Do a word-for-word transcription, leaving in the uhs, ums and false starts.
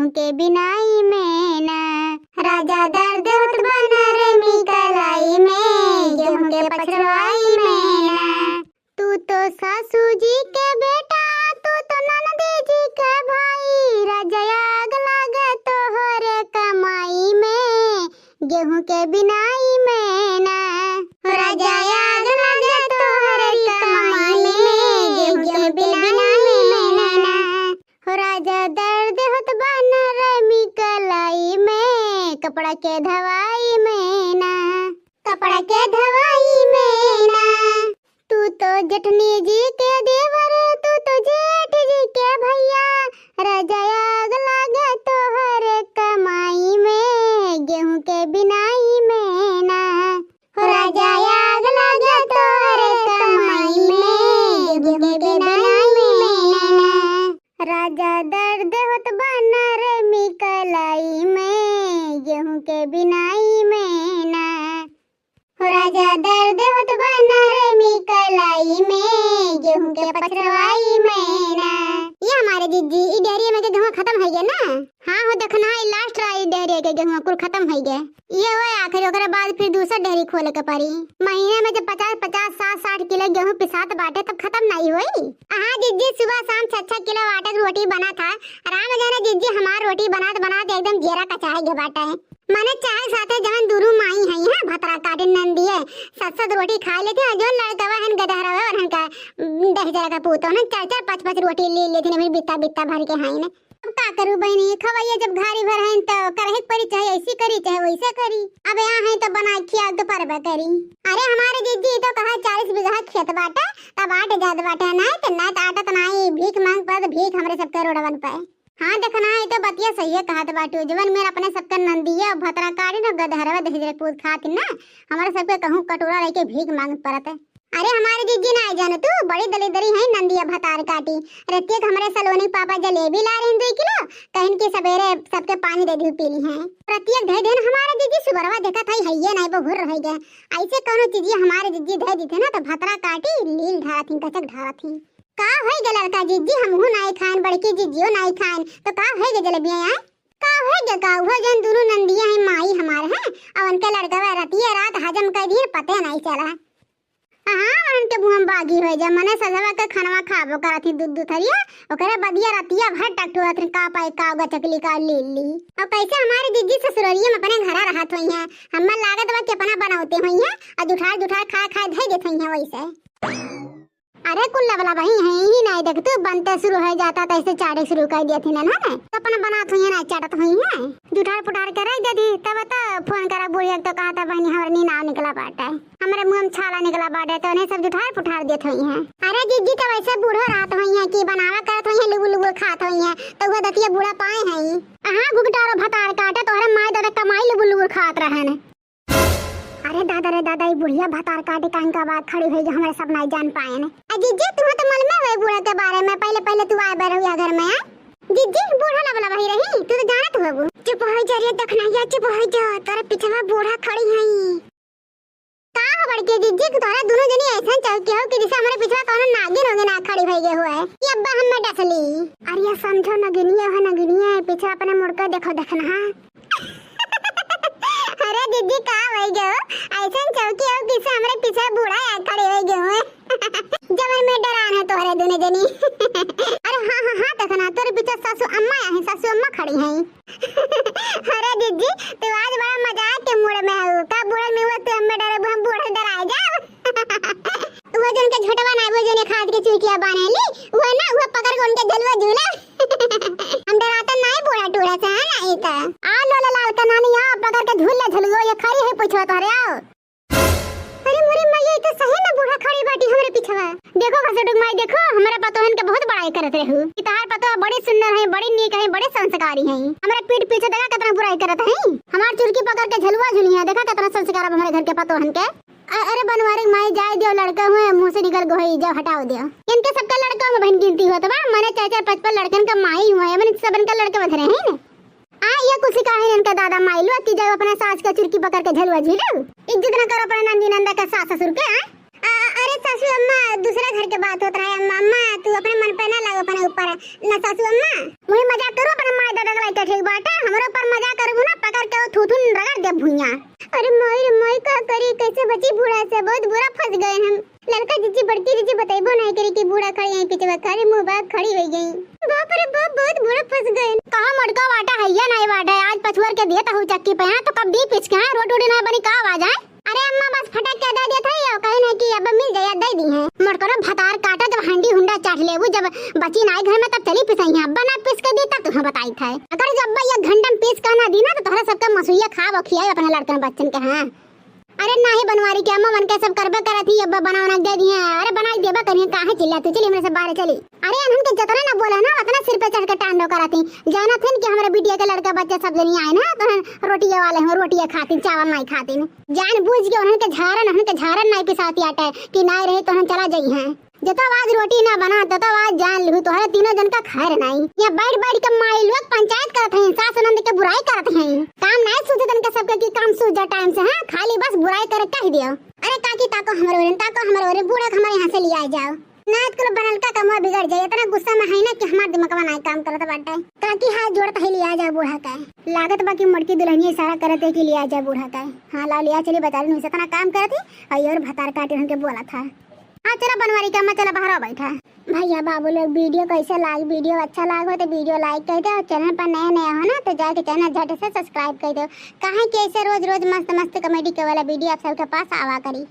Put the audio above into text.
के बिनाई में ना। राजा दर्द होत बा नरमी कलाई में, गेहूं के पछरवाई में ना। तू तो सासू जी के बेटा, तू तो ननदी जी के भाई, राजा आग लागे तोहरे कमाई में, गेहूं के बिनाई में ना। राजा आग लागे तोहरे कमाई में, गेहूं के बिनाई में ना। हो राजा दर्द होत बा नरमी कलाई में, कपड़ा के धवाई में ना, कपड़ा के धवाई में ना। तू तो जेठनी जी के देवर, तू तो जेठ जी के भैया, राजा आग लागे तोहरे कमाई में, गेहूं के बिनाई में ना। हो राजा आग लागे तोहरे कमाई में, गेहूं के बिनाई में ना। राजा दर्द होत बा नरमी कलाई में, गेहूं के बिनाई में ना। हो राजा दर्द होत बा नरमी कलाई में, गेहूं के पछरवाई में ना। ये हमारे जिज्जी, ई डेहरिया में के गेहूं खतम होइ गए ना? हाँ हो, देखना है, ई last रहा ई डेहरिया के गेहूं, कुल खतम होइ गए। ये हुआ आखिरी, ओकरे बाद फिर दूसर डेहरी खोले के पड़ी। महीने में जब पचास पचास, साठ साठ किलो गेहूं पिसात बाटे, तब खतम नाहीं होई? हाँ जिज्जी, सुबह शाम छह छह किलो आटा के रोटी बना था। राम जाने जिज्जी, हमार रोटी बनात बनात एकदम जियरा कचाए गए बाटे। मने चाय साथे जवन दुनू माई हैं, हाँ, भतरा काटिन नंदिये, सत सत रोटी खाए लेते हैं, जो लड़कवा हन गदहरवा और हन का, उम, दहिजरा का पूत, उन्हन चार चार पाँच पाँच रोटी ले लेते हैं, बित्ता बित्ता भर के हैं। अब का करू बहिनी, खवैया जब घारी भर हैं तो करहे के परी, चाहे ऐसी करी, चाहे वैसे करी। अब यहाँ हैं तो बनाए खिया तो परबे करी। अरे हमारे जिज्जी तो कहा चालीस बीघा खेत बाटे, तब आट जात बाटे, नाहीं तो, नाहीं तो आटत नाहीं, भीख मांग पड़त, भीख हमरे सबके रोडवन पे। हाँ देखना, ई तो बतिया सहिए कहत बाटू, जवन मेर अपने सबके नंदिया भतरा काटिन गदहरवा दहिजरा पूत खातिन ना, हमरे सबके कहूँ कटोरा लेके भीख मांग परत। अरे हमारे जिज्जी नाहीं जाने तू, बड़ी दलिदरी है नंदिया भतार काटी। रतिया के हमरे सलोनी पापा जलेबी ला रही दुई किलो, कहिन कि सबेरे सबके पानी दे दी पी ली हैं। रतिया धई देन हमारे जिज्जी सुबरवा देखत है, हइये नाहीं बहुर रह गए। ऐसे कौनो चीजिया हमारे जिज्जी धई दी थे ना तो भतरा काटी लील ढारत ही, गचक ढारत ही। का होई गे लड़का जिज्जी, हमहू नाई खाएन, बड़की जिज्जियो नाई खाएन, तो का होई गे जलेबिया आए? का होई गे का? उहो जन दुनू नंदिया हैं, माई हमार हैं, और उनके लड़कवा रतिये रात हजम कर दिए, पते नाई चला। हाँ, उनके मुँह में बागी होई जा, मने सजवा के खनवा खाबो करत ही दूध दुथरिया, ओकरे बदिया रतिया भर टकटुआत रही, का पाई का गचकली का लीली। और कैसे हमारे जिज्जी ससुररिया में अपने घरा रहत होई हैं, हमें लागत बा कि अपना बनौते होई हैं, और जुठार जुठार खाए खाए धई देत होई हैं वैसे। अरे कुल लबला बही हैं, यही नाई देख तू, बनते शुरू हो जाता तो ऐसे चाड़े शुरू कर दिया थी ना, ना, ना। तो अपना बनात हुई है ना, चाटत हुई है, जुठार पुठार के रख दे दी। तब तो फोन करा बुढ़िया तो कहा था, "बहनी, हमारे नी नाव निकला बाटे, हमारे मुंह में छाला निकला बाटे," तो उन्हें सब जुठार पुठार देत हुई हैं। अरे जिज्जी, तो वैसे बूढ़ो रहत हुई हैं कि बनावा करत हुई हैं, लुबुर लुबुर खात हुई हैं, तो वह दतिया बूढ़ा पाए हैं। हाँ, घुघटारो भतार काटे, तोहरे माई दादा कमाई लुबुर लुबुर खात रहन। अरे दादा रे दादा, ई बुढ़िया भतार काटी कान का बात खड़ी होई जो हमारे सब नाई जान पाएन। आ जिज्जी, तू तो मालूम है वही बूढ़ा के बारे में, पहले पहले तू आए बैर हुआ घर में, आ? जिज्जी, बूढ़ा लबला वही रही, तू तो जानत होबू। चुप हो जा रे दखनैया, चुप हो जा, तोरे पिछवा बूढ़ा खड़ी हई। का हो बड़के जिज्जी, तोरा दोनों जनी ऐसन चौकी हो कि जैसे हमारे पिछवा कौनो नागिन होगे ना खड़ी भई गए हुए। ये अब्बा हमें डसली। अरे ये समझो नगिनिया है, नगिनिया है, पीछे अपने मुड़ के देखो, देखना, हाँ। अरे दीदी, का होई गयो? ऐसन चौकी हो किसे हमरे पीछे बूढ़ा आ खड़े होई गयो है। जबर में डरान है तोहरे दोनों जनी। अरे हाँ, हाँ, हाँ, देखना, तोरे पीछे सासू अम्मा आई हैं, सासू अम्मा खड़ी हैं। अरे दीदी, तू आज बड़ा मजाक के मूड में हो। का बूढ़ा में वो तू हमें डरे, हम बूढ़ा डराए जाओ। वो जन के झोटवा ना, वो जन खाद के चुइकिया बाने ली, वो ना, वो पकड़ के उनके झलुआ झूला। हम डराता नाई बूढ़ा टूढ़ा से, है ना, ई का? आ लो ला लाल का नानी, आओ, पकड़ के झूल ले झलुआ, ये खड़ी है पूछो तोहरे, आओ। अरे मोरे मैया, ई तो सही में बूढ़ा खड़ी बाटी हमरे पिछवा। देखो घसुटुक माई, देखो, हमरे पतोहन के बहुत बड़ाई करत रहू कि तहार पतोह बड़ी सुंदर है, बड़ी नीक है, बड़ी संस्कारी है। हमरे पीठ पीछे देखा कितना बुराई करत है। हमार चुरकी पकड़ के झलुआ झुली है, देखा कितना संस्कार अब हमरे घर के पतोहन के। अ-, अरे बनवारी माई, जाए दियो, लड़का हुए मुंह से निकल गई, जाओ हटाओ दियो। इनके सबका लड़का में बहन गिनती होत बा, मने चार चार पाँच पाँच लड़कन का माई हुए, अपन सबन का लड़का बधरे हैं। आ, ये कुछ काहे इनका दादा माई लो कि जाओ अपना सास का चुरकी पकड़ के झलुआ झूलो। इज्जत ना करो अपने नंदी नंदा का सास ससुर के, आ? आ, आ, अरे सासू अम्मा, दूसरा घर के बात होत रहा है अम्मा। अम्मा, तू अपने मन पे ना लागो अपने ऊपर ना सासू अम्मा। वही मजाक करू अपने माई दादा के लइके, ठीक बाटे, हमरे ऊपर मजाक करबू ना, पकड़ के वो थूथू रगड़ दे भुइयां। अरे माई रे माई, का करी, कैसे बची बूढ़ा से, बहुत बुरा फंस गए हम। लड़का जीजी, बड़की जीजी बतैबो नहीं करी कि बूढ़ा खड़ी है पीछे, खाली मुंह बाग खड़ी हो गई। बाप रे बाप, बहुत बुरा फंस गए। कहाँ मटका वाटा है या नहीं वाटा है, आज पछुअर के दिए तहु चक्की पे, हाँ, तो कब दी पीस के, हाँ, रोटी उटी ना बनी, का आवाज है? अरे अम्मा, बस फटक के दे देत है, यो कहीं नहीं कि अब मिल जाए, दे दी है। मटका भतार काटा, जब हंडी हुंडा चाट लेबू, जब बची नाई घर में, तब चली पिसई है। अब्बा ना पीस के दी, तब तुम्हें बताई था। अगर जब अब्बा एक घंटा में पीस के ना दी ना, तो तोहरा सबके मसुइया खाब और खियाब अपने लड़कन बच्चन के, हाँ। अरे नाही बनवारी के अम्मा, मन के सब करबे करत ही, अब्बा बना बना के दे दिए। अरे बनाई देबा करिए, काहे चिल्ला तू, चली हमरे से बाहर चली। अरे अनहन के जतना ना बोला ना, उतना सिर पे चढ़ के टांडो करत ही। जानत हिन कि हमरे बिटिया के लड़का बच्चे सब जनी आए ना, तो हम रोटिया वाले हो, रोटिया खातिन, चावल नहीं खातिन। जान बूझ के उन्हन के झारन, उन्हन के झारन नहीं पिसाती आटे कि नाई रही तो हम चला जाई हैं। जतौ आज रोटी ना बना, ततौ आज जान लिहू, तोहरे तीनों जन का खैर नाई। यहाँ बैठ बैठ के माई लोग पंचायत करत हैं, सास ननद के बुराई करत हैं। काम नाई सूझे तन के सबके कि काम सूझ जा टाइम से, हाँ? खाली बस बुराई करे कह दियो। अरे काकी, ताको हमरे ओरे, ताको हमरे ओरे, बूढ़ा के हमारे यहाँ से लिया जाओ। ना तो कुल बनल का कमवा बिगड़ जाए, इतना गुस्सा में है ना कि हमार दिमागवा नाई काम करत बाटे। काकी हाथ जोड़त है, लिया जाओ बूढ़ा का। लागत बा कि मोटकी दुल्हनिया इशारा करत है कि लिया जाओ बूढ़ा का। हाँ, लाओ लिया चली, बता रही इतना काम करत है और ये और भतार काटे हमके बोला था। हाँ, चला बनवारी के अम्मा, चला बाहर बैठा। भैया बाबू लोग, वीडियो कैसे लाग, वीडियो अच्छा लाग हो तो वीडियो like कर दे और चैनल पर नया नया हो ना तो जाके चैनल झट से subscribe कर दो, काहे कि ऐसे रोज रोज मस्त मस्त comedy के वाला वीडियो आप सबके पास आवा करी।